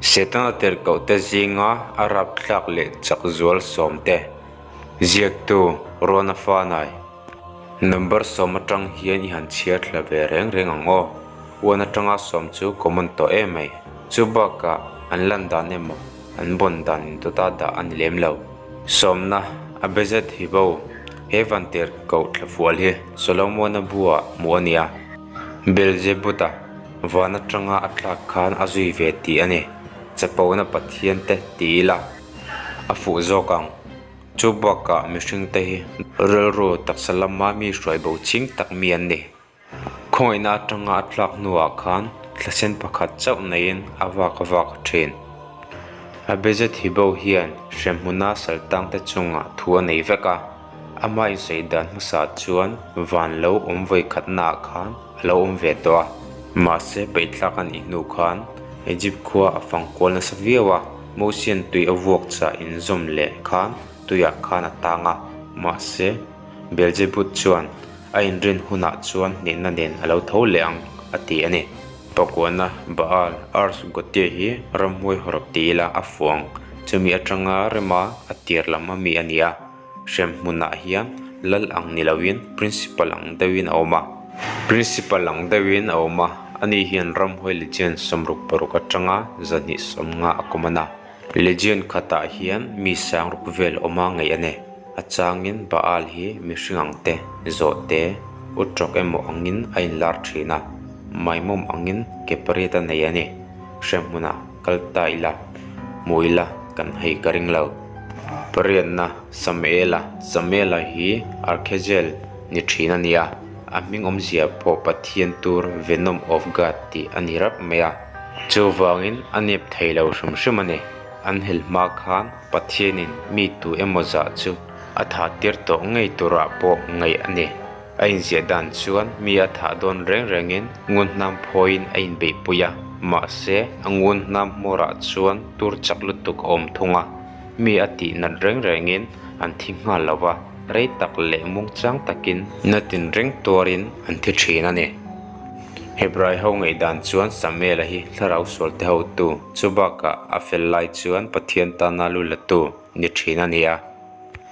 Setana tirhkohte zinga a rapthlak leh chak zual sawmte ziaktu Rona Fanai. Number sawm atang hian i han chhiar thla ve reng reng ang aw. Uan atanga sawm chu common tawh em mai. Chu bakah an lan dan emaw an bawn dan intawta dah a ni lem lo. Sawmna, A bezet hi bo. He vantir koh thla fual hi Solomona buah hmuh a ni a. Beelzebut-a van atanga a tlak khan a zui ve tih a ni. Chapona Pathian te ti ila a fuh zawk ang. Chu bakah mihringte hi rilru taksa lama mi hruai bo ching tak mi an ni. Khawngaihna atanga a tlak hnuah khan thlasen pakhat chauh neiin a vak a vak a thin. A bezet hi bo hian hremhmuna saltangte chungah thu a nei vek a, ama insawi dan hmasa chuan van lo awm vawi khatnaah khan a lo awm ve tawh a. Mahse peihthlak a nih hnu khan Egypt khua a fang kual nasa viau a, Mosian tui a vuak chah inzawm leh khan tuiah khan a tang a, mahse Beelzebub chuan A inrin hunah chuan hnehna nen a lo tho leh ang, a ti a ni. Pakuana, Baal, Ars Gotia hi ramhuai hawrawp ti ila a fuang, chumi atanga rema a tir lam a mi a ni a. Hremhmunah hian lal ang ni loin Principal ang deuhin a awm a. Principal ang deuhin a awm a, ani hian ramhuai Legion 66 atanga 250 a command a. Legion khatah hian mi sangruk vel awma ngaih a ni. A changin Baal hi mihring ang te, zawh te, utrawk emaw angin a inlar thin a, maimawm angin ke pariat a nei a ni. Hremhmunah kal ta ila, hmu ila kan hei ka ring lo. Pariatna, Samuela, Samuela hi Archangel ni thin a ni a, a hming awmzia pawh Pathian tur Venom of God tih a ni rap mai a. Chuvangin a nep thei lo hrim hrim a ni. An hel hma khan Pathianin mi tu emaw zah chu a thah tir tawh ngei turah pawh ngaih a ni. A inziah dan chuan mi a thah dawn reng rengin ngun hnam phawiin a inbeihpui a, mahse a ngun hnam hmawrah chuan tur chak lutuk a awm thung a, mi a tih nat reng rengin an thi nghal lo va, rei tak leh mungchang takin na tinreng tuarin an thi thin a ni. Hebrai ho ngaihdan chuan Samuel-a hi thlarau sual te hotu, chu bakah a fel lai chuan Pathian tana lu latu ni thin a ni a.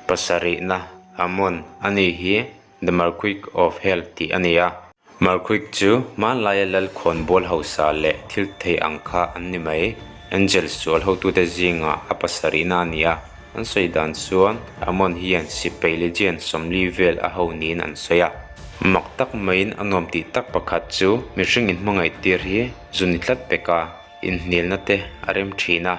Pasarihna, Amon, a ni hi The Marquis of Hell tih a ni a. Marquis chu hmanlaia lal khawnbawl hausa leh thil thei ang kha an ni mai. Angel sual hotute zingah a pasarihna a ni a. An sawi dan chuan Amon hian sipai legion 40 vel a ho niin an sawi a. Mak tak maiin a nuam tih tak pakhat chu mihring inhmangaih tir hi zu ni tlat pek a, inhnialna te a rem thin a.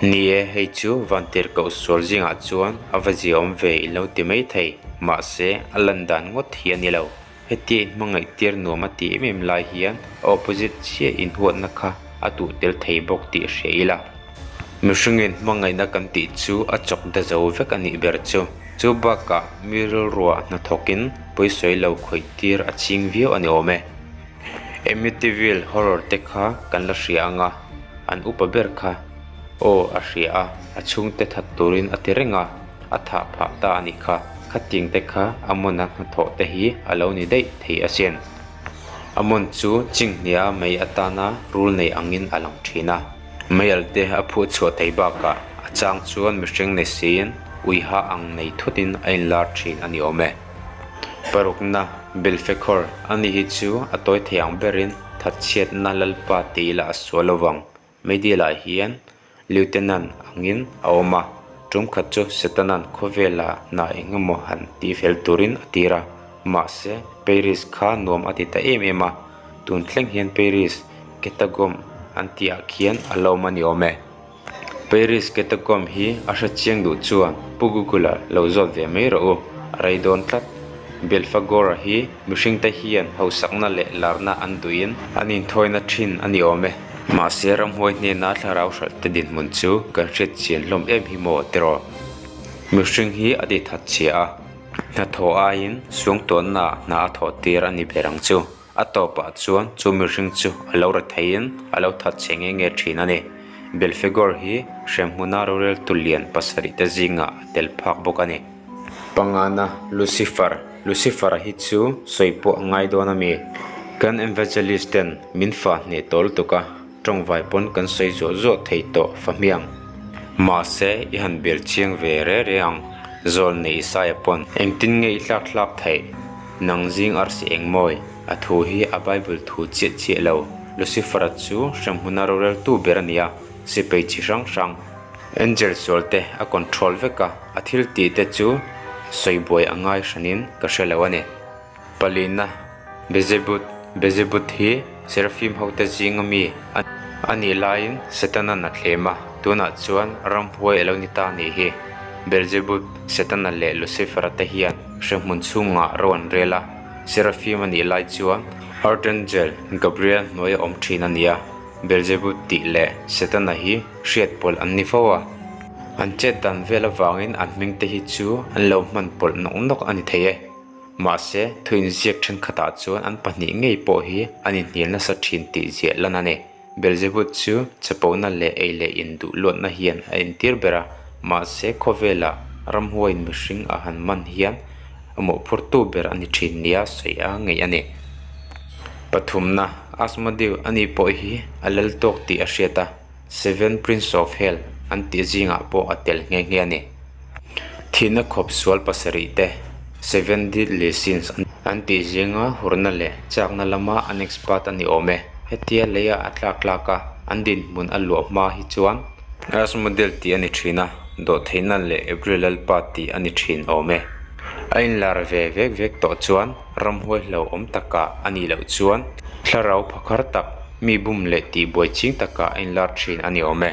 Ni e, hei chu vantirhkoh sual zingah chuan a va ziaawm ve i lo ti mai thei, mahse a lan dan ngawt hi a ni lo. Hetia inhmangaih tir nuam a ti em em lai hian a opposite chiah inhuatna kha a duh tel thei bawk tih hria ila. Mihringin hmangaihna kan tih chu a chawk da zo vek a nih ber chu. Chu bakah mi rilruah hnathawkin pawisawi lo khawih tir a ching viau a ni awm e. Amityville horror te kha kan la hria ang a, an upa ber kha aw a hria a, a chhungte that turin a ti reng a. A thah phah ta a nih kha. Khating te kha Amon-a hnathawh te hi a lo ni daih thei asin. Amon chu chinghnia mei atana rul nei angin a lang thin a. Meial te a phuh chhuah thei bakah a chang chuan mihring nei siin uiha ang nei thutin a inlar thin a ni awm e. Parukna, Belfekhor, a ni hi chu a tawi thei ang berin thatchhiatna Lalpa ti ila a sual lovang. Meidil-ah hian Lieutenant angin a awm a, tum khat chu Setanan khawvela hna eng emaw han tih fel turin a tir a, mahse Paris kha nuam a ti ta em em a, tun thleng hian Paris Catacomb an tih ah khian a la awm a ni awm e. Paris Catacomb hi a hre chiang duh chuan Pu Google-a lo zawt ve mai rawh u, a rei dawn tlat. Belfagor-a hi mihringte hian hausakna leh larna an duhin an inthawina thin a ni awm e. Mahse ramhuai hnena thlarau hralh te dinhmun chu kan hriat chian hlawm em hi maw tiraw? Mihring hi a ti that chhia a, hnathawh aiin suangtuahna hna a thawh tir a ni ber ang chu. A tawpah chuan chu mihring chu a lo ra theiin a lo that chhe nge nge thin a ni. Belfegor hi hremhmuna roreltu lian pasarih te zingah a tel phak bawk a ni. Pangana, Lucifer, Lucifer-a hi chu sawi pawh a ngai dawn a mi? Kan evangelist ten min fa hneh tawh lutuk a. Tawngvai pawn kan sawi zuah zuah thei tawh fahmiang. Mahse, i han bel chiang ve re re ang, Zawlnei Isaia pawn. Engtin nge i tlak tlak theih? Nang zing arsi eng mawi? A thu hi a Bible thu chiah chiah lo. Lucifer-a chu hremhmuna roreltu ber a ni a, sipai chi hrang hrang, angel sual te a control vek a, a thil tih te chu sawi buai a ngai hranin ka hre lo a ni. Palina, Bezebuth, Bezebuth hi Seraphim hote zinga mi a nih laiin Setana'n a thlem a, tunah chuan ramhuai a lo ni ta a nih hi. Beelzebub, Setana leh Lucifer-a te hian hrehmun chhungah ro an rel a, Seraphim a nih lai chuan Archangel Gabriel hnuaia awm thin a ni a, Beelzebub tih leh Setana hi hriat pawlh an ni fo a. An chet dan vel avangin an hming te hi chu an lo hman pawlh nawk nawk a ni thei e. Mahse, thu inziak thenkhatah chuan an pahnih ngei pawh hi an inhnial nasa thin tih ziah lan a ni. Beelzebub chu chapona leh ei leh in duh luatna hian a entir ber a, mahse khawvela ramhuaiin mihring a han man hian a mawhphurtu ber a ni thin nia sawi a ngeih a ni. Pathumna, Asmodeu a ni pawh hi a lal tawk tih a hriat a, Seven Prince of Hell an tih zingah pawh a tel nghe nghe a ni. Thihna khawp sual pasarih te, Seven Deadly Sins, an tih zinga hurna leh chakna lama an expert a ni awm e. Hetia leia a tlak tlak a, an dinhmun a luah hma hi chuan Asmodel tih a ni thin a, dawhtheihna leh April Lalpa tih a ni thin awm e. A inlar ve vek vek tawh chuan ramhuai hlauhawm takah a nih loh chuan thlarau phakhar tak, mi bum leh tihbuai ching takah a inlar thin a ni awm e.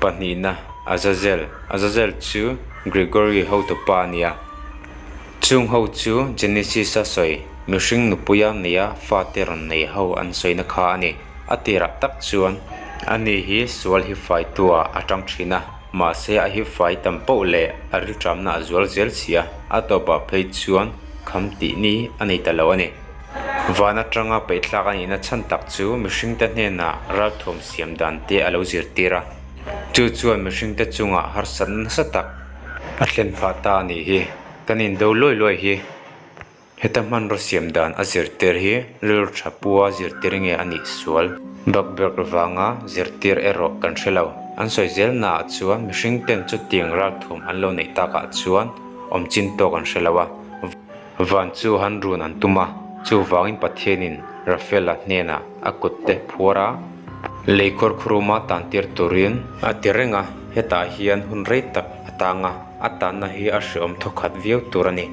Pahnihna, Azazel. Azazel chu Gregory hotupa a ni a. Chung ho chu Genesis-a sawi, mihring nupuia neia fate rawn nei ho an sawina kha a ni. A tirah tak chuan ani hi sual hi faitua a tang thin a, mahse a hi fai tam poh leh a rilṭamna a zual zel si a, a tawpah phei chuan kham tih ni a nei ta lo a ni. Van atanga peihthlak a nihna chhan tak chu mihringte hnenah ralthuam siam dan te a lo zirtir a, chu chuan mihringte chungah harsatna nasa tak a thlen phah ta a nih hi. Kan indo luai luai hi heta hmanraw siam dan a zirtir hi rilru tha pua zirtir nge a nih sual bakberh vanga zirtir erawh kan hre lo. An sawi zelnaah chuan mihringten chutiang ralthuam an lo neih takah chuan awm chin tawk an hre lo a. Van chu han run an tum a, chuvangin Pathianin Rafaela hnenah a kutte phuar a, lei khuarkhuruma tantir turin a ti reng a, hetah hian hun rei tak a tang a, a tanna hi a hreawm thawkhat viau tur a ni.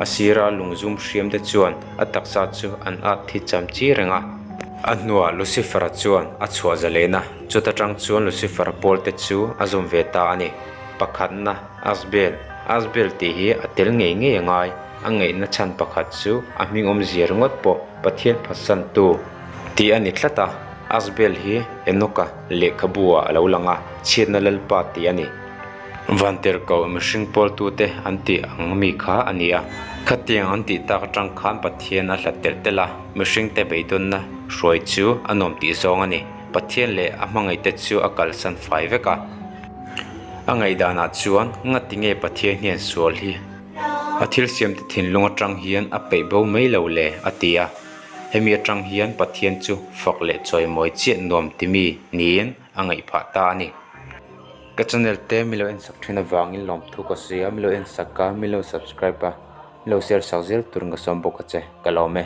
A sira lungzum hriamte chuan a taksa chu an at thi cham chi reng a. A hnuah Lucifer-a chuan a chhuah zalen a, chuta tang chuan Lucifer-a pawlte chu a zawm ve ta a ni. Pakhatna. Asbel, Asbel tih hi a tel ngei ngei a ngai. A ngaihna chhan pakhat chu a hming awmzia ringawt pawh Pathian phatsantu tih a ni tlat a. Asbel hi Enoka lehkhabu ah a lo lang a, chhiatna Lalpa tih a ni. Vantirhkoh mihring pawltute an tih ang mi kha a ni a. Khatiang an tih tak atang khan Pathian a hlat telh telh a, mihringte beidawnna hruai chu a nuam tih zawng a ni. Pathian leh a hmangaihte chu a kalsan fai vek a. A ngaihdanah chuan ngati nge Pathian hian sual hi a thil siamte thinlung atang hian a peih bo mai lo le a ti a. Hemi atang hian Pathian chu fak leh chawimawi chiah nuam ti mi niin a ngaih phah ta a ni. Ka channel te mi lo ensak thin avangin lawmthu ka sawi a, mi lo ensak a, mi lo subscribe a, mi lo share sak zel turin ka sawm bawk a che, ka lawm e.